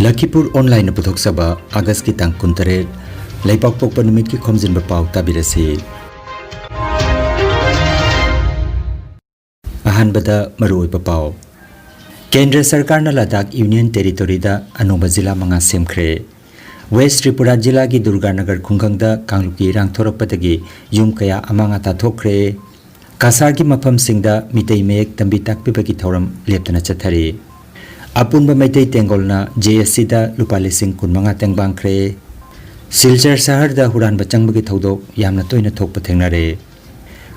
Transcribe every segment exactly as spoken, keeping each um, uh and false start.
ꯂꯈꯤꯄꯨꯔ ꯑꯣꯟꯂꯥꯏꯟꯅ ꯄꯨꯊꯣꯛꯆꯕ ꯑꯥꯒꯁꯀꯤ ꯇꯥꯡ ꯀꯨꯟꯇꯔꯦꯠ, ꯂꯩꯄꯥꯛꯄꯣꯛꯄ ꯅꯨꯃꯤꯠꯀꯤ ꯈꯣꯝꯖꯤꯟꯕ ꯄꯥꯎ ꯇꯥꯕꯤꯔꯁꯤ꯫ ꯑꯍꯥꯟꯕꯗ ꯃꯔꯨꯑꯣꯏꯕ ꯄꯥꯎ꯫ ꯀꯦꯟꯗ꯭ꯔ ꯁꯔꯀꯥꯔꯅ ꯂꯗꯥꯈ ꯌꯨꯅꯤꯌꯟ ꯇꯦꯔꯤꯇꯣꯔꯤꯗ ꯑꯅꯧꯕ ꯖꯤꯂꯥ ꯃꯉꯥ ꯁꯦꯝꯈ꯭ꯔꯦ꯫ ꯋꯦꯁ ꯇ꯭ꯔꯤꯄꯨꯔꯥ ꯖꯤꯂꯥꯒꯤ ꯗꯨꯔꯒꯥꯅꯒꯔ ꯈꯨꯡꯒꯪꯗ ꯀꯥꯡꯂꯨꯞꯀꯤ ꯏꯔꯥꯡ ꯊꯣꯔꯛꯄꯗꯒꯤ ꯌꯨꯝ ꯀꯌꯥ ꯑꯃꯥꯡ ꯑꯇꯥ ꯊꯣꯛꯈ꯭ꯔꯦ꯫ ꯀꯁꯥꯔꯒꯤ ꯃꯐꯝꯁꯤꯡꯗ ꯃꯤꯇꯩ ꯃꯌꯦꯛ ꯇꯝꯕꯤ ꯇꯥꯛꯄꯤꯕꯒꯤ ꯊꯧꯔꯝ ꯂꯦꯞꯇꯅ ꯆꯠꯊꯔꯤ꯫ ꯑꯄꯨꯟꯕ ꯃꯩꯇꯩ ꯇꯦꯡꯒꯣꯜꯅ ꯖꯦ ꯑꯦꯁ ꯁꯤꯗ ꯂꯨꯄꯥ ꯂꯤꯁꯤꯡ ꯀꯨꯟꯃꯉꯥ ꯇꯦꯡꯕꯥꯡꯈ꯭ꯔꯦ꯫ ꯁꯤꯜꯆꯔ ꯁꯍꯔꯗ ꯍꯨꯔꯥꯟꯕ ꯆꯪꯕꯒꯤ ꯊꯧꯗꯣꯛ ꯌꯥꯝꯅ ꯇꯣꯏꯅ ꯊꯣꯛꯄ ꯊꯦꯡꯅꯔꯦ꯫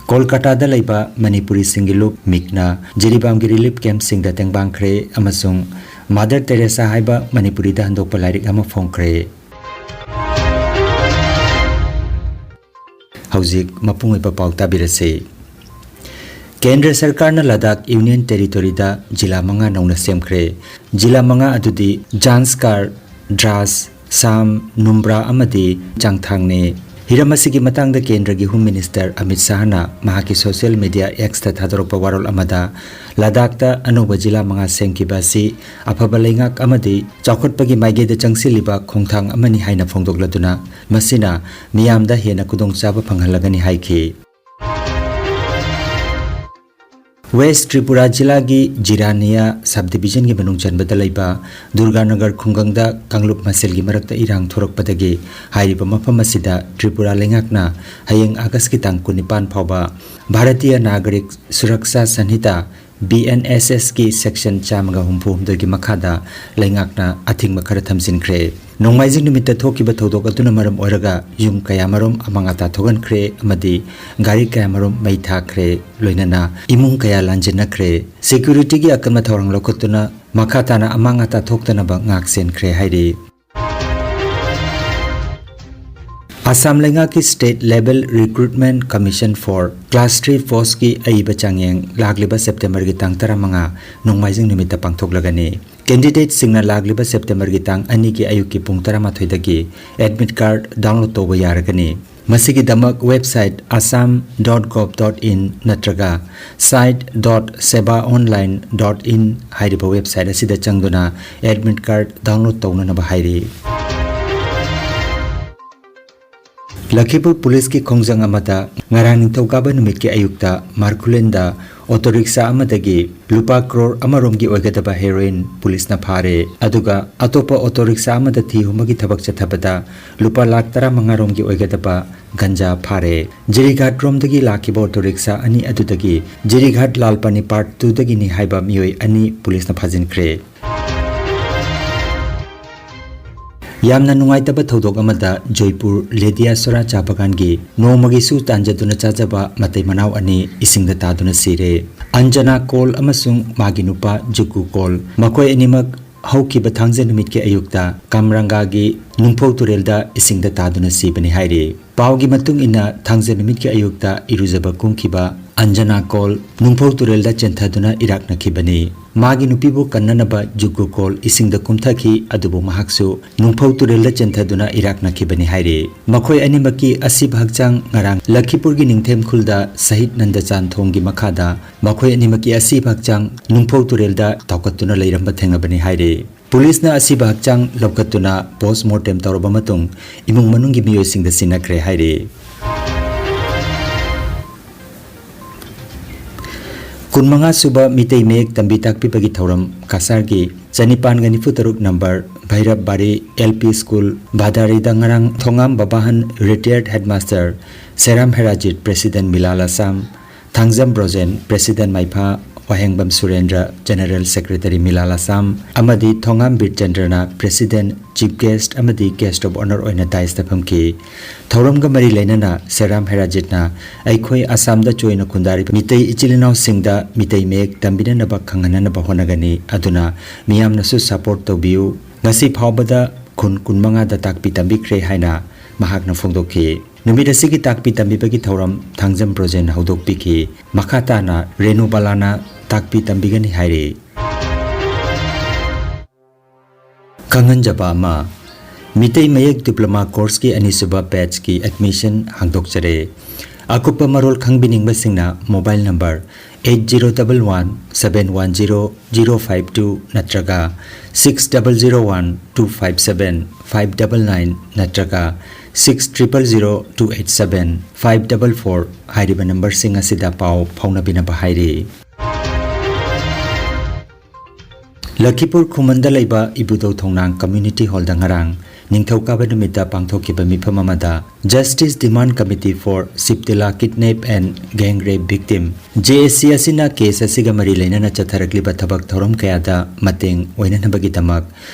ꯀꯣꯜꯀꯥꯇꯥꯗ ꯂꯩꯕ ꯃꯅꯤꯄꯨꯔꯤꯁꯤꯡꯒꯤ ꯂꯨꯞ ꯃꯤꯛꯅ ꯖꯤꯔꯤꯕꯥꯝꯒꯤ ꯔꯤꯂꯤꯐ ꯀꯦꯝꯞꯁꯤꯡꯗ ꯇꯦꯡꯕꯥꯡꯈ꯭ꯔꯦ ꯑꯃꯁꯨꯡ ꯃꯥꯗꯔ ꯇꯦꯔꯦꯁꯥ ꯍꯥꯏꯕ ꯃꯅꯤꯄꯨꯔꯤꯗ ꯍꯟꯗꯣꯛꯄ ꯂꯥꯏꯔꯤꯛ ꯑꯃ ꯐꯣꯡꯈ꯭ꯔꯦ꯫ ꯍꯧꯖꯤꯛ ꯃꯄꯨꯡ ꯑꯣꯏꯕ ꯄꯥꯎ ꯇꯥꯕꯤꯔꯁꯤ꯫ ꯀꯦꯟꯗ꯭ꯔ ꯁꯔꯀꯥꯔꯅ ꯂꯗꯥꯈ ꯌꯨꯅꯤꯌꯟ ꯇꯦꯔꯤꯇꯣꯔꯤꯗ ꯖꯤꯂꯥ ꯃꯉꯥ ꯅꯧꯅ ꯁꯦꯝꯈ꯭ꯔꯦ꯫ ꯖꯤꯂꯥ ꯃꯉꯥ ꯑꯗꯨꯗꯤ ꯖꯥꯟꯁꯀꯥꯔ, ꯗ꯭ꯔꯥꯁ, ꯁꯥꯝ, ꯅꯨꯝꯕ꯭ꯔꯥ ꯑꯃꯗꯤ ꯆꯥꯡꯊꯥꯡꯅꯤ꯫ ꯍꯤꯔꯝ ꯑꯁꯤꯒꯤ ꯃꯇꯥꯡꯗ ꯀꯦꯟꯗ꯭ꯔꯒꯤ ꯍꯣꯝ ꯃꯤꯅꯤꯁꯇꯔ ꯑꯃꯤꯠ ꯁꯥꯍꯅ ꯃꯍꯥꯛꯀꯤ ꯁꯣꯁꯤꯌꯦꯜ ꯃꯤꯗꯤꯌꯥ ꯑꯦꯛꯁꯇ ꯊꯥꯗꯣꯔꯛꯄ ꯋꯥꯔꯣꯜ ꯑꯃꯗ, ꯂꯗꯥꯈꯇ ꯑꯅꯧꯕ ꯖꯤꯂꯥ ꯃꯉꯥ ꯁꯦꯝꯈꯤꯕ ꯑꯁꯤ ꯑꯐꯕ ꯂꯩꯉꯥꯛ ꯑꯃꯗꯤ ꯆꯥꯎꯈꯠꯄꯒꯤ ꯃꯥꯏꯀꯩꯗ ꯆꯪꯁꯤꯜꯂꯤꯕ ꯈꯣꯡꯊꯥꯡ ꯑꯃꯅꯤ ꯍꯥꯏꯅ ꯐꯣꯡꯗꯣꯛꯂꯗꯨꯅ, ꯃꯁꯤꯅ ꯃꯤꯌꯥꯝꯗ ꯍꯦꯟꯅ ꯈꯨꯗꯣꯡꯆꯥꯕ ꯐꯪꯍꯜꯂꯒꯅꯤ ꯍꯥꯏꯈꯤ꯫ ꯋꯦꯁ ꯇ꯭ꯔꯤꯄꯨꯔꯥ ꯖꯤꯂꯥꯒꯤ ꯖꯤꯔꯥꯅꯤꯌꯥ ꯁꯕ ꯗꯤꯕꯤꯖꯟꯒꯤ ꯃꯅꯨꯡ ꯆꯟꯕꯗ ꯂꯩꯕ ꯗꯨꯔꯒꯥꯅꯒꯔ ꯈꯨꯡꯒꯪꯗ ꯀꯥꯡꯂꯨꯞ ꯃꯁꯦꯜꯒꯤ ꯃꯔꯛꯇ ꯏꯔꯥꯡ ꯊꯣꯔꯛꯄꯗꯒꯤ ꯍꯥꯏꯔꯤꯕ ꯃꯐꯝ ꯑꯁꯤꯗ ꯇ꯭ꯔꯤꯄꯨꯔꯥ ꯂꯩꯉꯥꯛꯅ ꯍꯌꯦꯡ ꯑꯥꯒꯁꯀꯤ ꯇꯥꯡ ꯀꯨꯟꯅꯤꯄꯥꯟ ꯐꯥꯎꯕ Bharatiya ꯅꯥꯒꯔꯤꯛ Suraksha ꯁꯟꯍꯤꯇꯥ, B and S ꯑꯦꯁꯀꯤ section ꯆꯥꯝꯃꯒ ꯍꯨꯝꯐꯨ ꯍꯨꯝꯗꯣꯏꯒꯤ ꯃꯈꯥꯗ ꯂꯩꯉꯥꯛꯅ ꯑꯊꯤꯡꯕ ꯈꯔ ꯊꯝꯖꯤꯟꯈ꯭ꯔꯦ꯫ ꯅꯣꯡꯃꯥꯏꯖꯤꯡ ꯅꯨꯃꯤꯠꯇ ꯊꯣꯛꯈꯤꯕ ꯊꯧꯗꯣꯛ ꯑꯗꯨꯅ ꯃꯔꯝ ꯑꯣꯏꯔꯒ ꯌꯨꯝ ꯀꯌꯥꯃꯔꯨꯝ ꯑꯃꯥꯡ ꯑꯇꯥ ꯊꯣꯛꯍꯟꯈ꯭ꯔꯦ ꯑꯃꯗꯤ ꯒꯥꯔꯤ ꯀꯌꯥꯃꯔꯨꯝ ꯃꯩ ꯊꯥꯈ꯭ꯔꯦ, ꯂꯣꯏꯅꯅ ꯏꯃꯨꯡ ꯀꯌꯥ ꯂꯥꯟꯖꯤꯟꯅꯈ꯭ꯔꯦ꯫ ꯁꯦꯀ꯭ꯌꯨꯔꯤꯇꯤꯒꯤ ꯑꯀꯟꯕ ꯊꯧꯔꯥꯡ ꯂꯧꯈꯠꯇꯨꯅ ꯃꯈꯥ ꯇꯥꯅ ꯑꯃꯥꯡ ꯑꯇꯥ ꯊꯣꯛꯇꯅꯕ ꯉꯥꯛ ꯁꯦꯟꯈ꯭ꯔꯦ ꯍꯥꯏꯔꯤ꯫ ꯑꯁꯥꯝ ꯂꯩꯉꯥꯛꯀꯤ State Level Recruitment Commission for Class three Postꯀꯤ ꯑꯏꯕ ꯆꯥꯡꯌꯦꯡ ꯂꯥꯛꯂꯤꯕ ꯁꯦꯞꯇꯦꯝꯕꯔꯒꯤ ꯇꯥꯡ ꯇꯔꯥꯃꯉꯥ, ꯅꯣꯡꯃꯥꯏꯖꯤꯡ ꯅꯨꯃꯤꯠꯇ ꯄꯥꯡꯊꯣꯛꯂꯒꯅꯤ꯫ ꯀꯦꯟꯗꯤꯗꯦꯠꯁꯤꯡꯅ ꯂꯥꯛꯂꯤꯕ ꯁꯦꯞꯇꯦꯝꯕꯔꯒꯤ ꯇꯥꯡ ꯑꯅꯤꯒꯤ ꯑꯌꯨꯛꯀꯤ ꯄꯨꯡ ꯇꯔꯥꯃꯥꯊꯣꯏꯗꯒꯤ ꯑꯦꯗꯃꯤꯠ ꯀꯥꯔꯗ ꯗꯥꯎꯟꯂꯣꯗ ꯇꯧꯕ ꯌꯥꯔꯒꯅꯤ꯫ ꯃꯁꯤꯒꯤꯗꯃꯛ website assam dot gov dot in ꯅꯠꯇ꯭ꯔꯒ site dot seba online dot in ꯍꯥꯏꯔꯤꯕ website ꯑꯁꯤꯗ ꯆꯪꯗꯨꯅ admit card download ꯇꯧꯅꯅꯕ ꯍꯥꯏꯔꯤ꯫ ꯂꯈꯤꯄꯨꯔ ꯄꯨꯂꯤꯁꯀꯤ ꯈꯣꯡꯖꯪ ꯑꯃꯗ ꯉꯔꯥꯡ ꯅꯤꯡꯊꯧꯀꯥꯕ ꯅꯨꯃꯤꯠꯀꯤ ꯑꯌꯨꯛꯇ ꯃꯥꯔꯈꯨꯂꯦꯟꯗ ꯑꯣꯇꯣ ꯔꯤꯛꯁꯥ ꯑꯃꯗꯒꯤ ꯂꯨꯄꯥ ꯀ꯭ꯔꯣꯔ ꯑꯃꯔꯣꯝꯒꯤ ꯑꯣꯏꯒꯗꯕ heroin ꯄꯨꯂꯤꯁꯅ ꯐꯥꯔꯦ꯫ ꯑꯗꯨꯒ ꯑꯇꯣꯞꯄ ꯑꯣꯇꯣ ꯔꯤꯛꯁꯥ ꯑꯃꯗ ꯊꯤ ꯍꯨꯝꯕꯒꯤ ꯊꯕꯛ ꯆꯠꯊꯕꯗ ꯂꯨꯄꯥ ꯂꯥꯈ ꯇꯔꯥꯃꯉꯥ ꯔꯣꯝꯒꯤ ꯑꯣꯏꯒꯗꯕ ꯒꯟꯖꯥ ꯐꯥꯔꯦ꯫ ꯖꯤꯔꯤꯘꯥꯠ ꯔꯣꯝꯗꯒꯤ ꯂꯥꯛꯈꯤꯕ ꯑꯣꯇꯣ ꯔꯤꯛꯁꯥ ꯑꯅꯤ ꯑꯗꯨꯗꯒꯤ ꯖꯤꯔꯤꯘꯥꯠ ꯂꯥꯜꯄꯥꯅꯤ part two ꯗꯒꯤꯅꯤ ꯍꯥꯏꯕ ꯃꯤꯑꯣꯏ ꯑꯅꯤ ꯄꯨꯂꯤꯁꯅ ꯐꯥꯖꯤꯟꯈ꯭ꯔꯦ꯫ ꯌꯥꯝꯅ ꯅꯨꯡꯉꯥꯏꯇꯕ ꯊꯧꯗꯣꯛ ꯑꯃꯗ ꯖꯣꯏꯄꯨꯔ ꯂꯦꯗꯤꯌꯥꯁꯣꯔꯥ ꯆꯥ ꯕꯒꯥꯟꯒꯤ ꯅꯣꯡꯃꯒꯤ ꯁꯨ ꯇꯥꯟꯖꯗꯨꯅ ꯆꯥꯖꯕ ꯃꯇꯩ ꯃꯅꯥꯎ ꯑꯅꯤ ꯏꯁꯤꯡꯗ ꯇꯥꯗꯨꯅ ꯁꯤꯔꯦ꯫ ꯑꯟꯖꯅꯥ ꯀꯣꯜ ꯑꯃꯁꯨꯡ ꯃꯥꯒꯤ ꯅꯨꯄꯥ ꯖꯨꯒꯨ ꯀꯣꯜ, ꯃꯈꯣꯏ ꯑꯅꯤꯃꯛ ꯍꯧꯈꯤꯕ ꯊꯥꯡꯖ ꯅꯨꯃꯤꯠꯀꯤ ꯑꯌꯨꯛꯇ ꯀꯥꯝꯔꯪꯒꯥꯒꯤ ꯅꯨꯡꯐꯧ ꯇꯨꯔꯦꯜꯗ ꯏꯁꯤꯡꯗ ꯇꯥꯗꯨꯅ ꯁꯤꯕꯅꯤ ꯍꯥꯏꯔꯤ꯫ ꯄꯥꯎꯒꯤ ꯃꯇꯨꯡ ꯏꯟꯅ, ꯊꯥꯡꯖ ꯅꯨꯃꯤꯠꯀꯤ ꯑꯌꯨꯛꯇ ꯏꯔꯨꯖꯕ ꯀꯨꯝꯈꯤꯕ ꯑꯟꯖꯅꯥ ꯀꯣꯜ ꯅꯨꯡꯐꯧ ꯇꯨꯔꯦꯜꯗ ꯆꯦꯟꯊꯗꯨꯅ ꯏꯔꯥꯛꯅꯈꯤꯕꯅꯤ꯫ ꯃꯥꯒꯤ ꯅꯨꯄꯤꯕꯨ ꯀꯟꯅꯅꯕ ꯖꯨꯒꯨ ꯀꯣꯜ ꯏꯁꯤꯡꯗ ꯀꯨꯝꯊꯈꯤ, ꯑꯗꯨꯕꯨ ꯃꯍꯥꯛꯁꯨ ꯅꯨꯡꯐꯧ ꯇꯨꯔꯦꯜꯗ ꯆꯦꯟꯊꯗꯨꯅ ꯏꯔꯥꯛꯅꯈꯤꯕꯅꯤ ꯍꯥꯏꯔꯤ꯫ ꯃꯈꯣꯏ ꯑꯅꯤꯃꯛꯀꯤ ꯑꯁꯤꯕ ꯍꯛꯆꯥꯡ ꯉꯔꯥꯡ ꯂꯈꯤꯄꯨꯔꯒꯤ ꯅꯤꯡꯊꯦꯝ ꯈꯨꯜꯗ ꯁꯍꯤꯗ ꯅꯟꯗꯆꯥꯟ ꯊꯣꯡꯒꯤ ꯃꯈꯥꯗ ꯃꯈꯣꯏ ꯑꯅꯤꯃꯛꯀꯤ ꯑꯁꯤꯕ ꯍꯛꯆꯥꯡ ꯅꯨꯡꯐꯧ ꯇꯨꯔꯦꯜꯗ ꯇꯥꯎꯀꯠꯇꯨꯅ ꯂꯩꯔꯝꯕ ꯊꯦꯡꯅꯕꯅꯤ ꯍꯥꯏꯔꯤ꯫ ꯄꯨꯂꯤꯁꯅ ꯑꯁꯤꯕ ꯍꯛꯆꯥꯡ ꯂꯧꯈꯠꯇꯨꯅ post mortem ꯇꯧꯔꯕ ꯃꯇꯨꯡ ꯏꯃꯨꯡ ꯃꯅꯨꯡꯒꯤ ꯃꯤꯑꯣꯏꯁꯤꯡꯗ ꯁꯤꯟꯅꯈ꯭ꯔꯦ ꯍꯥꯏꯔꯤ꯫ ꯀꯨꯟꯃꯉꯥ ꯁꯨꯕ ꯃꯤꯇꯩ ꯃꯌꯦꯛ ꯇꯝꯕꯤ ꯇꯥꯛꯄꯤꯕꯒꯤ ꯊꯧꯔꯝ ꯀꯁꯥꯔꯒꯤ ꯆꯅꯤꯄꯥꯟꯒ ꯅꯤꯐꯨ ꯇꯔꯨꯛ number ꯚꯩꯔꯞ ꯕꯥꯔꯤ L P school ꯚꯥꯗꯥꯔꯤꯗ ꯉꯔꯥꯡ ꯊꯣꯉꯥꯝ ꯕꯕꯥꯍꯟ retired headmaster ꯁꯦꯔꯥꯝ ꯍꯦꯔꯥꯖꯤꯠ, president ꯃꯤꯂꯥꯜ ꯑꯁꯥꯝ, ꯊꯥꯡꯖꯝ ꯕ꯭ꯔꯣꯖꯦꯟ, president ꯃꯥꯏꯐꯥ, ꯋꯥꯍꯦꯡꯕꯝ ꯁꯨꯔꯦꯟꯗ꯭ꯔ, general secretary ꯃꯤꯂꯥꯜ ꯑꯁꯥꯝ, ꯑꯃꯗꯤ ꯊꯣꯉꯥꯝ ꯕꯤꯔꯆꯟꯗ꯭ꯔꯅ president, chief guest ꯑꯃꯗꯤ guest of honour ꯑꯣꯏꯅ dais ꯇ ꯐꯝꯈꯤ꯫ ꯊꯧꯔꯝꯒ ꯃꯔꯤ ꯂꯩꯅꯅ ꯁꯦꯔꯥꯝ ꯍꯦꯔꯥꯖꯤꯠꯅ ꯑꯩꯈꯣꯏ ꯑꯁꯥꯝꯗ ꯆꯣꯏꯅ ꯈꯨꯟꯗꯥꯔꯤꯕ ꯃꯤꯇꯩ ꯏꯆꯤꯜ ꯏꯅꯥꯎꯁꯤꯡꯗ ꯃꯤꯇꯩ ꯃꯌꯦꯛ ꯇꯝꯕꯤꯅꯅꯕ ꯈꯪꯍꯟꯅꯅꯕ ꯍꯣꯠꯅꯒꯅꯤ, ꯑꯗꯨꯅ ꯃꯤꯌꯥꯝꯅꯁꯨ support ꯇꯧꯕꯤꯌꯨ꯫ ꯉꯁꯤ ꯐꯥꯎꯕꯗ ꯈꯨꯟ ꯀꯨꯟꯃꯉꯥꯗ ꯇꯥꯛꯄꯤ ꯇꯝꯕꯤꯈ꯭ꯔꯦ ꯍꯥꯏꯅ ꯃꯍꯥꯛꯅ ꯐꯣꯡꯗꯣꯛꯈꯤ꯫ ꯅꯨꯃꯤꯠ ꯑꯁꯤꯒꯤ ꯇꯥꯛꯄꯤ ꯇꯝꯕꯤꯕꯒꯤ ꯊꯧꯔꯝ ꯊꯥꯡꯖꯝ ꯕ꯭ꯔꯣꯖꯦꯟ ꯍꯧꯗꯣꯛꯄꯤꯈꯤ꯫ ꯃꯈꯥ ꯇꯥꯅ ꯔꯦꯅꯨ ꯕꯂꯥꯅ ꯇꯥꯛꯄꯤ ꯇꯝꯕꯤꯒꯅꯤ ꯍꯥꯏꯔꯤ꯫ ꯈꯪꯍꯟꯖꯕ ꯑꯃ, ꯃꯤꯇꯩ ꯃꯌꯦꯛ ꯗꯤꯄ꯭ꯂꯣꯃꯥ ꯀꯣꯔꯁꯀꯤ ꯑꯅꯤꯁꯨꯕ ꯕꯦꯆꯀꯤ ꯑꯦꯗꯃꯤꯁꯟ ꯍꯥꯡꯗꯣꯛꯆꯔꯦ꯫ ꯑꯀꯨꯞꯄ ꯃꯔꯣꯜ ꯈꯪꯕꯤꯅꯤꯡꯕꯁꯤꯡꯅ mobile number eight zero double one seven one zero zero five two ꯅꯠꯇ꯭ꯔꯒ six double zero one two five seven five double nine ꯅꯠꯇ꯭ꯔꯒ six triple zero two eight seven five double four ꯍꯥꯏꯔꯤꯕ ꯅꯝꯕꯔꯁꯤꯡ ꯑꯁꯤꯗ ꯄꯥꯎ ꯐꯥꯎꯅꯕꯤꯅꯕ ꯍꯥꯏꯔꯤ꯫ ꯂꯈꯤꯄꯨꯔ ꯈꯨꯃꯟꯗ ꯂꯩꯕ ꯏꯕꯨꯙꯧ ꯊꯣꯡꯅꯥꯡ community ꯍꯣꯜꯗ ꯉꯔꯥꯡ ꯅꯤꯡꯊꯧꯀꯥꯕ ꯅꯨꯃꯤꯠꯇ ꯄꯥꯡꯊꯣꯛꯈꯤꯕ ꯃꯤꯐꯝ ꯑꯃꯗ Justice Demand Committee for Sibtila Kidnap and Gang Rape Victim, J S C ꯑꯁꯤꯅ ꯀꯦꯁ ꯑꯁꯤꯒ ꯃꯔꯤ ꯂꯩꯅꯅ ꯆꯠꯊꯔꯛꯂꯤꯕ ꯊꯕꯛ ꯊꯧꯔꯝ ꯀꯌꯥꯗ ꯃꯇꯦꯡ ꯑꯣꯏꯅꯅꯕꯒꯤꯗꯃꯛ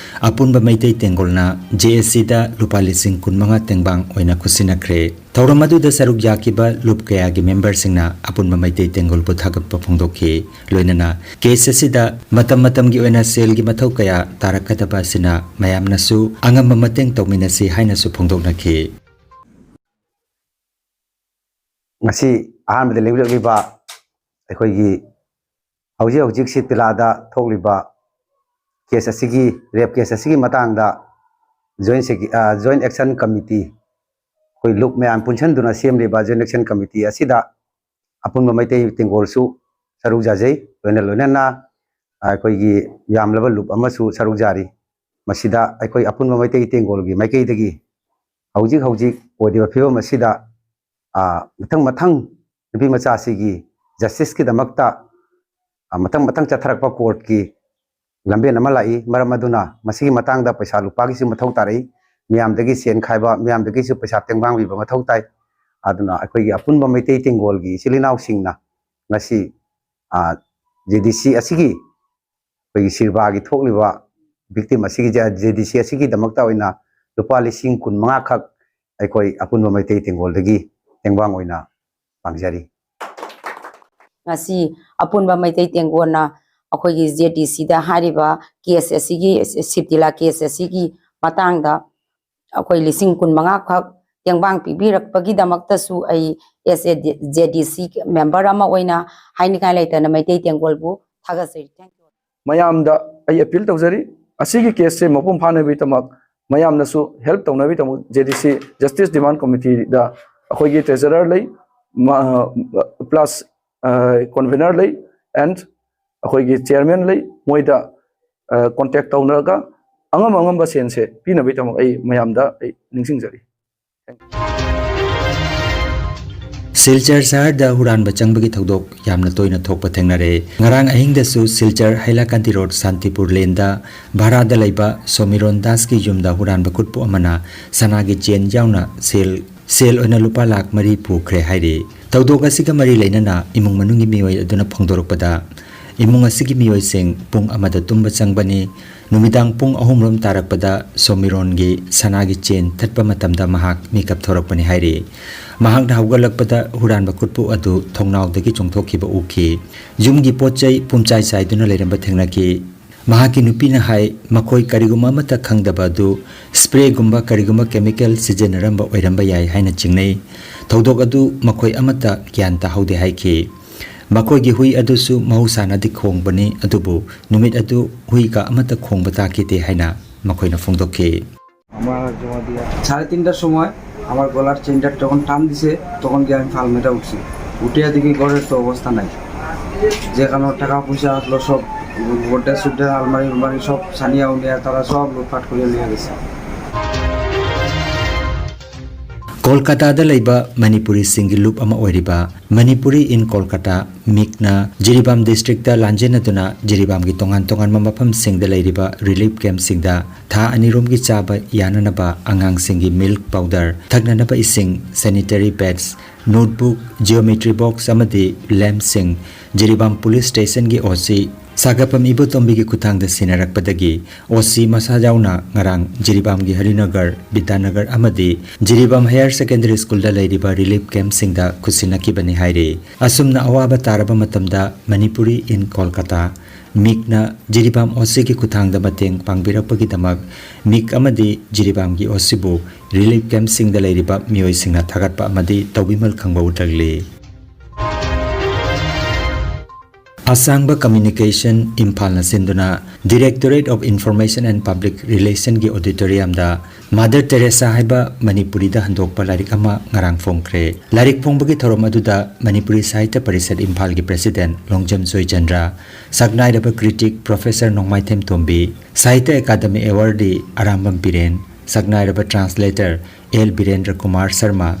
ꯑꯄꯨꯟꯕ ꯃꯩꯇꯩ ꯇꯦꯡꯒꯣꯜꯅ J S Cꯗ ꯂꯨꯄꯥ ꯂꯤꯁꯤꯡ ꯀꯨꯟꯃꯉꯥ ꯇꯦꯡꯕꯥꯡ ꯑꯣꯏꯅ ꯈꯨꯠꯁꯤꯟꯅꯈ꯭ꯔꯦ꯫ ꯊꯧꯔꯝ ꯑꯗꯨꯗ ꯁꯔꯨꯛ ꯌꯥꯈꯤꯕ ꯂꯨꯞ ꯀꯌꯥꯒꯤ ꯃꯦꯝꯕꯔꯁꯤꯡꯅ ꯑꯄꯨꯟꯕ ꯃꯩꯇꯩ ꯇꯦꯡꯒꯣꯜꯕꯨ ꯊꯥꯒꯠꯄ ꯐꯣꯡꯗꯣꯛꯈꯤ꯫ ꯂꯣꯏꯅꯅ ꯀꯦꯁ ꯑꯁꯤꯗ ꯃꯇꯝ ꯃꯇꯝꯒꯤ ꯑꯣꯏꯅ ꯁꯦꯜꯒꯤ ꯃꯊꯧ ꯀꯌꯥ ꯇꯥꯔꯛꯀꯗꯕ ꯑꯁꯤꯅ ꯃꯌꯥꯝꯅꯁꯨ ꯑꯉꯝꯕ ꯃꯇꯦꯡ ꯇꯧꯃꯤꯟꯅꯁꯤ ꯍꯥꯏꯅꯁꯨ ꯐꯣꯡꯗꯣꯛꯅꯈꯤ꯫ ꯉꯁꯤ ꯑꯍꯥꯟꯕꯗ ꯂꯦꯡꯕꯤꯔꯛꯂꯤꯕ ꯑꯩꯈꯣꯏꯒꯤ ꯍꯧꯖꯤꯛ ꯍꯧꯖꯤꯛ ꯁꯤꯕꯇꯤꯂꯥꯗ ꯊꯣꯛꯂꯤꯕ ꯀꯦꯁ ꯑꯁꯤꯒꯤ, ꯔꯦꯞ ꯀꯦꯁ ꯑꯁꯤꯒꯤ ꯃꯇꯥꯡꯗ ꯖꯣꯏꯟ ꯁꯦꯀ꯭ꯔꯦ-, ꯑ, ꯖꯣꯏꯟ ꯑꯦꯛꯁꯟ ꯀꯃꯤꯇꯤ, ꯑꯩꯈꯣꯏ ꯂꯨꯞ ꯃꯌꯥꯝ ꯄꯨꯟꯁꯤꯟꯗꯨꯅ ꯁꯦꯝꯂꯤꯕ ꯖꯣꯏꯟ ꯑꯦꯛꯁꯟ ꯀꯃꯤꯇꯤ ꯑꯁꯤꯗ ꯑꯄꯨꯟꯕ ꯃꯩꯇꯩ ꯇꯦꯡꯒꯣꯜꯁꯨ ꯁꯔꯨꯛ ꯌꯥꯖꯩ꯫ ꯂꯣꯏꯅ ꯂꯣꯏꯅꯅ ꯑꯩꯈꯣꯏꯒꯤ ꯌꯥꯝꯂꯕ ꯂꯨꯞ ꯑꯃꯁꯨ ꯁꯔꯨꯛ ꯌꯥꯔꯤ꯫ ꯃꯁꯤꯗ ꯑꯩꯈꯣꯏ ꯑꯄꯨꯟꯕ ꯃꯩꯇꯩ ꯇꯦꯡꯒꯣꯜꯒꯤ ꯃꯥꯏꯀꯩꯗꯒꯤ ꯍꯧꯖꯤꯛ ꯍꯧꯖꯤꯛ ꯑꯣꯏꯔꯤꯕ ꯐꯤꯕꯝ ꯑꯁꯤꯗ, ꯑ, ꯃꯊꯪ ꯃꯊꯪ ꯅꯨꯄꯤ ꯃꯆꯥꯁꯤꯒꯤ ꯖꯁꯇꯤꯁꯀꯤꯗꯃꯛꯇ, ꯑ, ꯃꯊꯪ ꯃꯊꯪ ꯆꯠꯊꯔꯛꯄ ꯀꯣꯔꯠꯀꯤ ꯂꯝꯕꯦꯟ ꯑꯃ ꯂꯥꯛꯏ꯫ ꯃꯔꯝ ꯑꯗꯨꯅ ꯃꯁꯤꯒꯤ ꯃꯇꯥꯡꯗ ꯄꯩꯁꯥ ꯂꯨꯄꯥꯒꯤꯁꯨ ꯃꯊꯧ ꯇꯥꯔꯛꯏ, ꯃꯤꯌꯥꯝꯗꯒꯤ ꯁꯦꯟ ꯈꯥꯏꯕ, ꯃꯤꯌꯥꯝꯗꯒꯤꯁꯨ ꯄꯩꯁꯥ ꯇꯦꯡꯕꯥꯡꯕꯤꯕ ꯃꯊꯧ ꯇꯥꯏ꯫ ꯑꯗꯨꯅ ꯑꯩꯈꯣꯏꯒꯤ ꯑꯄꯨꯟꯕ ꯃꯩꯇꯩ ꯇꯦꯡꯒꯣꯜꯒꯤ ꯏꯆꯤꯜ ꯏꯅꯥꯎꯁꯤꯡꯅ ꯉꯁꯤ, ꯑ, J D C ꯑꯁꯤꯒꯤ ꯑꯩꯈꯣꯏꯒꯤ ꯁꯤꯔꯕꯥꯒꯤ ꯊꯣꯛꯂꯤꯕ ꯚꯤꯛꯇꯤꯝ ꯑꯁꯤꯒꯤ, J D C ꯑꯁꯤꯒꯤꯗꯃꯛꯇ ꯑꯣꯏꯅ ꯂꯨꯄꯥ ꯂꯤꯁꯤꯡ ꯀꯨꯟꯃꯉꯥ ꯈꯛ ꯑꯩꯈꯣꯏ ꯑꯄꯨꯟꯕ ꯃꯩꯇꯩ ꯇꯦꯡꯒꯣꯜꯗꯒꯤ ꯇꯦꯡꯕꯥꯡ ꯑꯣꯏꯅ ꯄꯥꯡꯖꯔꯤ꯫ ꯉꯁꯤ ꯑꯄꯨꯟꯕ ꯃꯩꯇꯩ ꯇꯦꯡꯒꯣꯜꯅ ꯑꯩꯈꯣꯏꯒꯤ J D Cꯗ ꯍꯥꯏꯔꯤꯕ ꯀꯦꯁ ꯑꯁꯤꯒꯤ, ꯁꯤꯕꯇꯤꯂꯥ ꯀꯦꯁ ꯑꯁꯤꯒꯤ ꯃꯇꯥꯡꯗ ꯑꯩꯈꯣꯏ ꯂꯤꯁꯤꯡ ꯀꯨꯟꯃꯉꯥ ꯈꯛ ꯇꯦꯡꯕꯥꯡ ꯄꯤꯕꯤꯔꯛꯄꯒꯤꯗꯃꯛꯇꯁꯨ ꯑꯩ as a J D C member ꯑꯃ ꯑꯣꯏꯅ ꯍꯥꯏꯅꯤꯡꯉꯥꯏ ꯂꯩꯇꯅ ꯃꯩꯇꯩ ꯇꯦꯡꯒꯣꯜꯕꯨ ꯊꯥꯒꯠꯆꯔꯤ꯫ Thank you꯫ ꯃꯌꯥꯝꯗ ꯑꯩ ꯑꯄꯤꯜ ꯇꯧꯖꯔꯤ, ꯑꯁꯤꯒꯤ ꯀꯦꯁꯁꯦ ꯃꯄꯨꯡ ꯐꯥꯅꯕꯒꯤꯗꯃꯛ ꯃꯌꯥꯝꯅꯁꯨ help ꯇꯧꯅꯕꯒꯤꯗꯃꯛ J D C Justice Demand Committeeꯗ ꯑꯩꯈꯣꯏꯒꯤ treasurer ꯂꯩ, plus convener ꯂꯩ, and ꯑꯩꯈꯣꯏꯒꯤ chairman ꯂꯩ꯫ ꯃꯣꯏꯗ contact ꯇꯧꯅꯔꯒ ꯑꯉꯝ ꯑꯉꯝꯕ ꯁꯦꯟꯁꯦ ꯄꯤꯅꯕꯒꯤꯗꯃꯛ ꯑꯩ ꯃꯌꯥꯝꯗ ꯑꯩ ꯅꯤꯡꯁꯤꯡꯖꯔꯤ꯫ ꯁꯤꯜꯆꯔ ꯁꯍꯔꯗ ꯍꯨꯔꯥꯟꯕ ꯆꯪꯕꯒꯤ ꯊꯧꯗꯣꯛ ꯌꯥꯝꯅ ꯇꯣꯏꯅ ꯊꯣꯛꯄ ꯊꯦꯡꯅꯔꯦ꯫ ꯉꯔꯥꯡ ꯑꯍꯤꯡꯗꯁꯨ ꯁꯤꯜꯆꯔ ꯍꯩꯂꯥꯀꯥꯟꯇꯤ ꯔꯣꯗ ꯁꯥꯟꯇꯤꯄꯨꯔ ꯂꯦꯟꯗ ꯚꯥꯔꯥꯗ ꯂꯩꯕ ꯁꯣꯃꯤꯔꯣꯟ ꯗꯥꯁꯀꯤ ꯌꯨꯝꯗ ꯍꯨꯔꯥꯟꯕ ꯈꯨꯠꯄꯨ ꯑꯃꯅ ꯁꯅꯥꯒꯤ ꯆꯦꯟ ꯌꯥꯎꯅ ꯁꯦꯜ ꯁꯦꯜ ꯑꯣꯏꯅ ꯂꯨꯄꯥ ꯂꯥꯈ ꯃꯔꯤ ꯄꯨꯈ꯭ꯔꯦ ꯍꯥꯏꯔꯤ꯫ ꯊꯧꯗꯣꯛ ꯑꯁꯤꯒ ꯃꯔꯤ ꯂꯩꯅꯅ ꯏꯃꯨꯡ ꯃꯅꯨꯡꯒꯤ ꯃꯤꯑꯣꯏ ꯑꯗꯨꯅ ꯐꯣꯡꯗꯣꯔꯛꯄꯗ, ꯏꯃꯨꯡ ꯑꯁꯤꯒꯤ ꯃꯤꯑꯣꯏꯁꯤꯡ ꯄꯨꯡ ꯑꯃꯗ ꯇꯨꯝꯕ ꯆꯪꯕꯅꯤ꯫ ꯅꯨꯃꯤꯗꯥꯡ ꯄꯨꯡ ꯑꯍꯨꯝ ꯔꯣꯝ ꯇꯥꯔꯛꯄꯗ ꯁꯣꯃꯤꯔꯣꯟꯒꯤ ꯁꯅꯥꯒꯤ ꯆꯦꯟ ꯊꯠꯄ ꯃꯇꯝꯗ ꯃꯍꯥꯛ ꯃꯤꯀꯞ ꯊꯣꯔꯛꯄꯅꯤ ꯍꯥꯏꯔꯤ꯫ ꯃꯍꯥꯛꯅ ꯍꯧꯒꯠꯂꯛꯄꯗ ꯍꯨꯔꯥꯟꯕ ꯈꯨꯠꯄꯨ ꯑꯗꯨ ꯊꯣꯡꯅꯥꯎꯗꯒꯤ ꯆꯣꯡꯊꯣꯛꯈꯤꯕ ꯎꯈꯤ꯫ ꯌꯨꯝꯒꯤ ꯄꯣꯠ ꯆꯩ ꯄꯨꯝꯆꯥꯏ ꯆꯥꯏꯗꯨꯅ ꯂꯩꯔꯝꯕ ꯊꯦꯡꯅꯈꯤ꯫ ꯃꯍꯥꯛꯀꯤ ꯅꯨꯄꯤꯅ ꯍꯥꯏ, ꯃꯈꯣꯏ ꯀꯔꯤꯒꯨꯝꯕ ꯑꯃꯠꯇ ꯈꯪꯗꯕ ꯑꯗꯨ ꯁ꯭ꯄ꯭ꯔꯦꯒꯨꯝꯕ ꯀꯔꯤꯒꯨꯝꯕ ꯀꯦꯃꯤꯀꯦꯜ ꯁꯤꯖꯤꯟꯅꯔꯝꯕ ꯑꯣꯏꯔꯝꯕ ꯌꯥꯏ ꯍꯥꯏꯅ ꯆꯤꯡꯅꯩ꯫ ꯊꯧꯗꯣꯛ ꯑꯗꯨ ꯃꯈꯣꯏ ꯑꯃꯠꯇ ꯒ꯭ꯌꯥꯟ ꯇꯥꯍꯧꯗꯦ ꯍꯥꯏꯈꯤ꯫ ꯃꯈꯣꯏꯒꯤ ꯍꯨꯏ ꯑꯗꯨꯁꯨ ꯃꯍꯧꯁꯥꯅꯗꯤ ꯈꯣꯡꯕꯅꯤ, ꯑꯗꯨꯕꯨ ꯅꯨꯃꯤꯠ ꯑꯗꯨ ꯍꯨꯏꯒ ꯑꯃꯠꯇ ꯈꯣꯡꯕ ꯇꯥꯈꯤꯗꯦ ꯍꯥꯏꯅ ꯃꯈꯣꯏꯅ ꯐꯣꯡꯗꯣꯛꯈꯤ꯫ সাড়ে তিনটার সময় আমার গলার চেইনটা যখন টান দিছে, তখন গিয়ে আমি ফাল মেটা উঠছি। উঠিয়া দেখি ঘরের তো অবস্থা নাই, যেখানে টাকা পয়সা আসলো সব, গোড্ডা সুড্ডা, আলমারি উলমারি সব ছানিয়া উনিয়া তারা সব লুটপাট করে নিয়ে গেছে। ꯀꯣꯜꯀꯥꯇꯥꯗ ꯂꯩꯕ ꯃꯅꯤꯄꯨꯔꯤꯁꯤꯡꯒꯤ ꯂꯨꯞ ꯑꯃ ꯑꯣꯏꯔꯤꯕ Manipuri in Kolkata, ꯃꯤꯛꯅ ꯖꯤꯔꯤꯕꯥꯝ ꯗꯤꯁꯇ꯭ꯔꯤꯛꯇ ꯂꯥꯟꯖꯦꯟꯅꯗꯨꯅ ꯖꯤꯔꯤꯕꯥꯝꯒꯤ ꯇꯣꯉꯥꯟ ꯇꯣꯉꯥꯟꯕ ꯃꯐꯝꯁꯤꯡꯗ ꯂꯩꯔꯤꯕ ꯔꯤꯂꯤꯐ ꯀꯦꯝꯞꯁꯤꯡꯗ ꯊꯥ ꯑꯅꯤꯔꯣꯝꯒꯤ ꯆꯥꯕ ꯌꯥꯅꯅꯕ ꯑꯉꯥꯡꯁꯤꯡꯒꯤ ꯃꯤꯜꯛ ꯄꯥꯎꯗꯔ, ꯊꯛꯅꯅꯕ ꯏꯁꯤꯡ, ꯁꯦꯅꯤꯇꯔꯤ ꯄꯦꯗꯁ, ꯅꯣꯠꯕꯨꯛ, ꯖꯤꯑꯣꯃꯦꯇ꯭ꯔꯤ ꯕꯣꯛꯁ ꯑꯃꯗꯤ ꯂꯦꯝꯞꯁꯤꯡ ꯖꯤꯔꯤꯕꯥꯝ ꯄꯨꯂꯤꯁ ꯁ꯭ꯇꯦꯁꯟꯒꯤ ꯑꯣ ꯁꯤ ꯁꯥꯒꯥꯄꯝ ꯏꯕꯣꯇꯣꯝꯕꯤꯒꯤ ꯈꯨꯠꯊꯥꯡꯗ ꯁꯤꯟꯅꯔꯛꯄꯗꯒꯤ ꯑꯣ ꯁꯤ ꯃꯁꯥ ꯌꯥꯎꯅ ꯉꯔꯥꯡ ꯖꯤꯔꯤꯕꯥꯝꯒꯤ ꯍꯔꯤꯅꯒꯔ, ꯕꯤꯗ꯭ꯌꯥꯅꯒꯔ ꯑꯃꯗꯤ ꯖꯤꯔꯤꯕꯥꯝ ꯍꯥꯌꯔ ꯁꯦꯀꯦꯟꯗꯔꯤ ꯁ꯭ꯀꯨꯜꯗ ꯂꯩꯔꯤꯕ ꯔꯤꯂꯤꯐ ꯀꯦꯝꯞꯁꯤꯡꯗ ꯈꯨꯠꯁꯤꯟꯅꯈꯤꯕꯅꯤ ꯍꯥꯏꯔꯤ꯫ ꯑꯁꯨꯝꯅ ꯑꯋꯥꯕ ꯇꯥꯔꯕ ꯃꯇꯝꯗ ꯃꯅꯤꯄꯨꯔꯤ ꯏꯟ ꯀꯣꯜꯀꯇꯥ, ꯃꯤꯛꯅ ꯖꯤꯔꯤꯕꯥꯝ ꯑꯣ ꯁꯤꯒꯤ ꯈꯨꯠꯊꯥꯡꯗ ꯃꯇꯦꯡ ꯄꯥꯡꯕꯤꯔꯛꯄꯒꯤꯗꯃꯛ ꯃꯤꯛ ꯑꯃꯗꯤ ꯖꯤꯔꯤꯕꯥꯝꯒꯤ ꯑꯣ ꯁꯤꯕꯨ ꯔꯤꯂꯤꯐ ꯀꯦꯝꯞꯁꯤꯡꯗ ꯂꯩꯔꯤꯕ ꯃꯤꯑꯣꯏꯁꯤꯡꯅ ꯊꯥꯒꯠꯄ ꯑꯃꯗꯤ ꯇꯧꯕꯤꯃꯜ ꯈꯪꯕ ꯎꯠꯂꯛꯂꯤ꯫ ꯑꯁꯥꯡꯕ ꯀꯝꯃ꯭ꯌꯨꯅꯤꯀꯦꯁꯟ ꯏꯝꯐꯥꯜꯅ ꯁꯤꯟꯗꯨꯅ Directorate of Information and Public Relationꯒꯤ auditoriumꯗ ꯃꯥꯗꯔ ꯇꯦꯔꯦꯁꯥ ꯍꯥꯏꯕ ꯃꯅꯤꯄꯨꯔꯤꯗ ꯍꯟꯗꯣꯛꯄ ꯂꯥꯏꯔꯤꯛ ꯑꯃ ꯉꯔꯥꯡ ꯐꯣꯡꯈ꯭ꯔꯦ꯫ ꯂꯥꯏꯔꯤꯛ ꯐꯣꯡꯕꯒꯤ ꯊꯧꯔꯝ ꯑꯗꯨꯗ ꯃꯅꯤꯄꯨꯔꯤ ꯁꯥꯍꯤꯇ꯭ꯌ ꯄꯔꯤꯁꯠ ꯏꯝꯐꯥꯜꯒꯤ president ꯂꯣꯡꯖꯝ ꯖꯣꯏꯆꯟꯗ꯭ꯔ, ꯁꯛꯅꯥꯏꯔꯕ critic professor ꯅꯣꯡꯃꯥꯏꯊꯦꯝ ꯇꯣꯝꯕꯤ, ꯁꯥꯍꯤꯇ꯭ꯌ ꯑꯦꯀꯥꯗꯃꯤ awardee ꯑꯔꯥꯝꯕꯝ ꯕꯤꯔꯦꯟ, ꯁꯛꯅꯥꯏꯔꯕ translator ꯑꯦꯜ ꯕꯤꯔꯦꯟꯗ꯭ꯔ ꯀꯨꯃꯥꯔ ꯁꯔꯃ,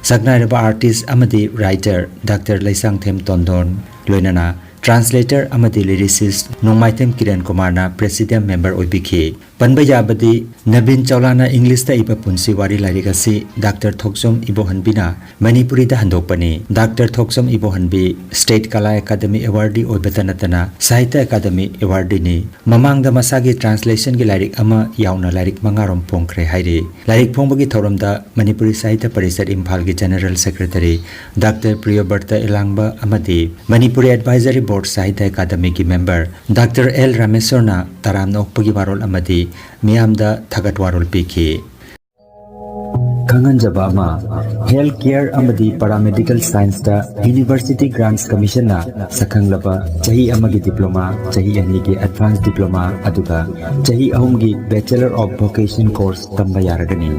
ꯁꯛꯅꯥꯏꯔꯕ artist ꯑꯃꯗꯤ writer ꯗꯥꯛꯇꯔ ꯂꯩꯁꯥꯡꯊꯦꯝ ꯇꯣꯟꯗꯣꯟ, ꯂꯣꯏꯅꯅ translator ꯑꯃꯗꯤ lyricist ꯅꯣꯡꯃꯥꯏꯊꯦꯝ ꯀꯤꯔꯟ ꯀꯨꯃꯥꯔꯅ presidium member ꯑꯣꯏꯕꯤꯈꯤ꯫ ꯄꯟꯕ ꯌꯥꯕꯗꯤ, ꯅꯕꯤꯟ ꯆꯧꯂꯥꯅ ꯏꯪꯂꯤꯁꯇ ꯏꯕ ꯄꯨꯟꯁꯤ ꯋꯥꯔꯤ ꯂꯥꯏꯔꯤꯛ ꯑꯁꯤ ꯗꯥꯛꯇꯔ ꯊꯣꯛꯆꯣꯝ ꯏꯕꯣꯍꯟꯕꯤꯅ ꯃꯅꯤꯄꯨꯔꯤꯗ ꯍꯟꯗꯣꯛꯄꯅꯤ꯫ ꯗꯥꯛꯇꯔ ꯊꯣꯛꯆꯣꯝ ꯏꯕꯣꯍꯟꯕꯤ state ꯀꯂꯥ ꯑꯦꯀꯥꯗꯃꯤ awardee ꯑꯣꯏꯕꯇ ꯅꯠꯇꯅ ꯁꯥꯍꯤꯇ꯭ꯌ ꯑꯦꯀꯥꯗꯃꯤ awardee ꯅꯤ꯫ ꯃꯃꯥꯡꯗ ꯃꯁꯥꯒꯤ translation ꯒꯤ ꯂꯥꯏꯔꯤꯛ ꯑꯃ ꯌꯥꯎꯅ ꯂꯥꯏꯔꯤꯛ ꯃꯉꯥꯔꯣꯝ ꯐꯣꯡꯈ꯭ꯔꯦ ꯍꯥꯏꯔꯤ꯫ ꯂꯥꯏꯔꯤꯛ ꯐꯣꯡꯕꯒꯤ ꯊꯧꯔꯝꯗ ꯃꯅꯤꯄꯨꯔꯤ ꯁꯥꯍꯤꯇ꯭ꯌ ꯄꯔꯤꯁꯠ ꯏꯝꯐꯥꯜꯒꯤ general secretary doctor Priyobrata Ilangba ꯑꯃꯗꯤ ꯃꯅꯤꯄꯨꯔꯤ advisory board ꯁꯥꯍꯤꯇ꯭ꯌ ꯑꯦꯀꯥꯗꯃꯤꯒꯤ member ꯗꯥꯛꯇꯔ ꯑꯦꯜ ꯔꯥꯃꯦꯁꯣꯔꯅ ꯇꯔꯥꯝꯅ ꯑꯣꯛꯄꯒꯤ ꯋꯥꯔꯣꯜ ꯑꯃꯗꯤ ꯃꯤꯌꯥꯝꯗ ꯊꯥꯒꯠ ꯋꯥꯔꯣꯜ ꯄꯤꯈꯤ꯫ ꯈꯪꯍꯟꯖꯕ ꯑꯃ, health care ꯑꯃꯗꯤ paramedical science ꯇ University Grants Commission ꯅ ꯁꯛꯈꯪꯂꯕ ꯆꯍꯤ ꯑꯃꯒꯤ diploma, ꯆꯍꯤ ꯑꯅꯤꯒꯤ advanced diploma, ꯑꯗꯨꯒ ꯆꯍꯤ ꯑꯍꯨꯝꯒꯤ Bachelor of Vocation course ꯇꯝꯕ ꯌꯥꯔꯒꯅꯤ꯫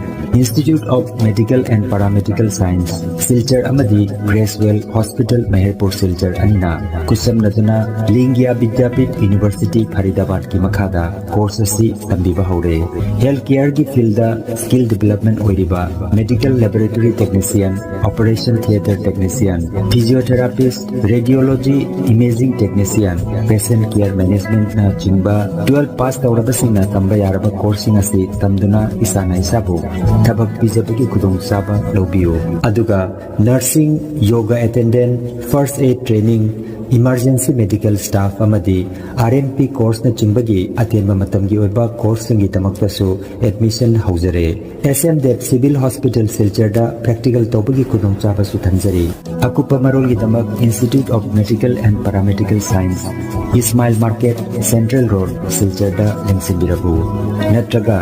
Institute of Medical and Paramedical Science, Silchar ꯑꯃꯗꯤ Creswell Hospital, ꯃꯍꯦꯔꯄꯨꯔ ꯁꯤꯜꯆꯔ ꯑꯅꯤꯅ ꯈꯨꯠꯁꯝꯅꯗꯨꯅ ꯂꯤꯡꯒ꯭ꯌꯥ ꯕꯤꯗ꯭ꯌꯥꯄꯤꯊ University, ꯐꯔꯤꯗꯥꯕꯥꯗꯀꯤ ꯃꯈꯥꯗ course ꯑꯁꯤ ꯇꯝꯕꯤꯕ ꯍꯧꯔꯦ꯫ Health care ꯒꯤ field ꯗ skill development ꯑꯣꯏꯔꯤꯕ medical laboratory technician, operation theatre technician, physiotherapist, radiology, imaging technician, patient care management ꯅꯆꯤꯡꯕ twelve pass ꯇꯧꯔꯕꯁꯤꯡꯅ ꯇꯝꯕ ꯌꯥꯔꯕ course ꯁꯤꯡ ꯑꯁꯤ ꯇꯝꯗꯨꯅ ꯏꯁꯥꯅ ꯏꯁꯥꯕꯨ ꯊꯕꯛ ꯄꯤꯖꯕꯒꯤ ꯈꯨꯗꯣꯡꯆꯥꯕ ꯂꯧꯕꯤꯌꯨ꯫ ꯑꯗꯨꯒ nursing, yoga attendant, first aid training, emergency medical staff ꯑꯃꯗꯤ R M P course ꯅꯆꯤꯡꯕꯒꯤ ꯑꯇꯦꯟꯕ ꯃꯇꯝꯒꯤ ꯑꯣꯏꯕ course ꯁꯤꯡꯒꯤꯗꯃꯛꯇꯁꯨ admission ꯍꯧꯖꯔꯦ꯫ S M Dev Civil Hospital ꯁꯤꯜꯆꯔꯗ practical ꯇꯧꯕꯒꯤ ꯈꯨꯗꯣꯡꯆꯥꯕꯁꯨ ꯊꯝꯖꯔꯤ꯫ ꯑꯀꯨꯞꯄ ꯃꯔꯣꯜꯒꯤꯗꯃꯛ Institute of Medical and Paramedical Science, Ismail Market, Central Road, ꯁꯤꯜꯆꯔꯗ ꯂꯦꯡꯁꯤꯟꯕꯤꯔꯛꯎ꯫ ꯅꯠꯇ꯭ꯔꯒ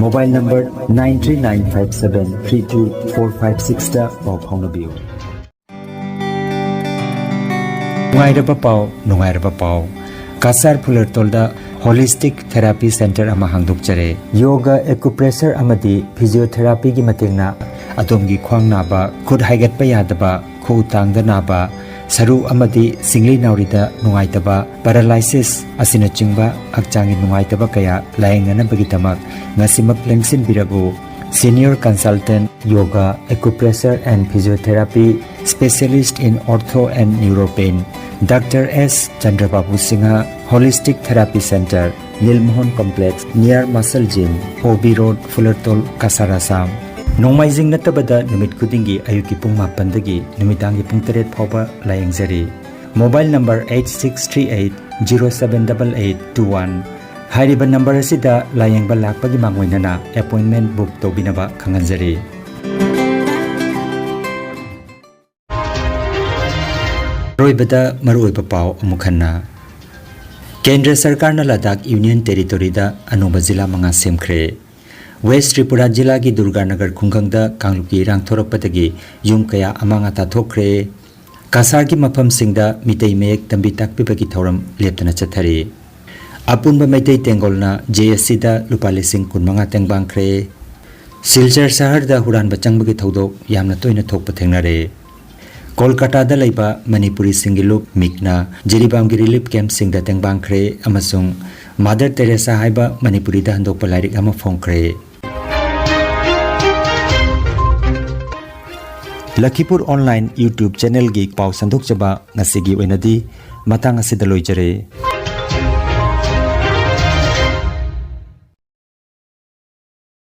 mobile number nine three nine five seven three two four five six ꯇ ꯄꯥꯎ ꯐꯥꯎꯅꯕꯤꯌꯨ꯫ ꯅꯨꯡꯉꯥꯏꯔꯕ ꯄꯥꯎ, ꯅꯨꯡꯉꯥꯏꯔꯕ ꯄꯥꯎ꯫ ꯀꯁꯥꯔ ꯐꯨꯂꯔꯇꯣꯜꯗ Holistic Therapy Center ꯑꯃ ꯍꯥꯡꯗꯣꯛꯆꯔꯦ꯫ ꯌꯣꯒ, acupressure ꯑꯃꯗꯤ physiotherapyꯒꯤ ꯃꯇꯦꯡꯅ ꯑꯗꯣꯝꯒꯤ ꯈ꯭ꯋꯥꯡ ꯅꯥꯕ, ꯈꯨꯠ ꯍꯥꯏꯒꯠꯄ ꯌꯥꯗꯕ, ꯈꯨꯎ ꯇꯥꯡꯗ ꯅꯥꯕ, ꯁꯔꯨ ꯑꯃꯗꯤ ꯁꯤꯡꯂꯤ ꯅꯥꯎꯔꯤꯗ ꯅꯨꯡꯉꯥꯏꯇꯕ, paralysis ꯑꯁꯤꯅꯆꯤꯡꯕ ꯍꯛꯆꯥꯡꯒꯤ ꯅꯨꯡꯉꯥꯏꯇꯕ ꯀꯌꯥ ꯂꯥꯌꯦꯡꯅꯅꯕꯒꯤꯗꯃꯛ ꯉꯁꯤꯃꯛ ꯂꯦꯡꯁꯤꯟꯕꯤꯔꯕꯨ꯫ Senior Consultant Yoga, Acupressure and Physiotherapy, Specialist in Ortho and Neuropain, Doctor S Chandrababu Singha, Holistic Therapy Center, Lilmohon Complex, near Muscle Gym, O B Road, Fulartol, Kasar, Assam. ꯅꯣꯡꯃꯥꯏꯖꯤꯡ ꯅꯠꯇꯕꯗ ꯅꯨꯃꯤꯠ ꯈꯨꯗꯤꯡꯒꯤ ꯑꯌꯨꯛꯀꯤ ꯄꯨꯡ ꯃꯥꯄꯟꯗꯒꯤ ꯅꯨꯃꯤꯗꯥꯡꯒꯤ ꯄꯨꯡ ꯇꯔꯦꯠ ꯐꯥꯎꯕ ꯂꯥꯌꯦꯡꯖꯔꯤ꯫ Mobile number eight six three eight zero seven eight eight two one꯫ ꯍꯥꯏꯔꯤꯕ number ꯑꯁꯤꯗ ꯂꯥꯌꯦꯡꯕ ꯂꯥꯛꯄꯒꯤ ꯃꯥꯡꯑꯣꯏꯅꯅ appointment book ꯇꯧꯕꯤꯅꯕ ꯈꯪꯍꯟꯖꯔꯤ꯫ ꯑꯔꯣꯏꯕꯗ ꯃꯔꯨꯑꯣꯏꯕ ꯄꯥꯎ ꯑꯃꯨꯛ ꯍꯟꯅ꯫ ꯀꯦꯟꯗ꯭ꯔ ꯁꯔꯀꯥꯔꯅ ꯂꯗꯥꯈ Union Territoryꯗ ꯑꯅꯧꯕ ꯖꯤꯂꯥ ꯃꯉꯥ ꯁꯦꯝꯈ꯭ꯔꯦ꯫ ꯋꯦꯁ ꯇ꯭ꯔꯤꯄꯨꯔꯥ ꯖꯤꯂꯥꯒꯤ ꯗꯨꯔꯒꯥꯅꯒꯔ ꯈꯨꯡꯒꯪꯗ ꯀꯥꯡꯂꯨꯞꯀꯤ ꯏꯔꯥꯡ ꯊꯣꯔꯛꯄꯗꯒꯤ ꯌꯨꯝ ꯀꯌꯥ ꯑꯃꯥꯡ ꯑꯇꯥ ꯊꯣꯛꯈ꯭ꯔꯦ꯫ ꯀꯁꯥꯔꯒꯤ ꯃꯐꯝꯁꯤꯡꯗ ꯃꯤꯇꯩ ꯃꯌꯦꯛ ꯇꯝꯕꯤ ꯇꯥꯛꯄꯤꯕꯒꯤ ꯊꯧꯔꯝ ꯂꯦꯞꯇꯅ ꯆꯠꯊꯔꯤ꯫ ꯑꯄꯨꯟꯕ ꯃꯩꯇꯩ ꯇꯦꯡꯒꯣꯜꯅ J S Cꯗ ꯂꯨꯄꯥ ꯂꯤꯁꯤꯡ ꯀꯨꯟꯃꯉꯥ ꯇꯦꯡꯕꯥꯡꯈ꯭ꯔꯦ꯫ ꯁꯤꯜꯆꯔ ꯁꯍꯔꯗ ꯍꯨꯔꯥꯟꯕ ꯆꯪꯕꯒꯤ ꯊꯧꯗꯣꯛ ꯌꯥꯝꯅ ꯇꯣꯏꯅ ꯊꯣꯛꯄ ꯊꯦꯡꯅꯔꯦ꯫ ꯀꯣꯜꯀꯥꯇꯥꯗ ꯂꯩꯕ ꯃꯅꯤꯄꯨꯔꯤꯁꯤꯡꯒꯤ ꯂꯨꯞ ꯃꯤꯛꯅ ꯖꯤꯔꯤꯕꯥꯝꯒꯤ ꯔꯤꯂꯤꯐ ꯀꯦꯝꯞꯁꯤꯡꯗ ꯇꯦꯡꯕꯥꯡꯈ꯭ꯔꯦ ꯑꯃꯁꯨꯡ ꯃꯥꯗꯔ ꯇꯦꯔꯦꯁꯥ ꯍꯥꯏꯕ ꯃꯅꯤꯄꯨꯔꯤꯗ ꯍꯟꯗꯣꯛꯄ ꯂꯥꯏꯔꯤꯛ ꯑꯃ ꯐꯣꯡꯈ꯭ꯔꯦ꯫ ꯂꯈꯤꯄꯨꯔ online YouTube channelꯒꯤ ꯄꯥꯎ ꯁꯟꯗꯣꯛꯆꯕ ꯉꯁꯤꯒꯤ ꯑꯣꯏꯅꯗꯤ ꯃꯇꯥꯡ ꯑꯁꯤꯗ ꯂꯣꯏꯖꯔꯦ꯫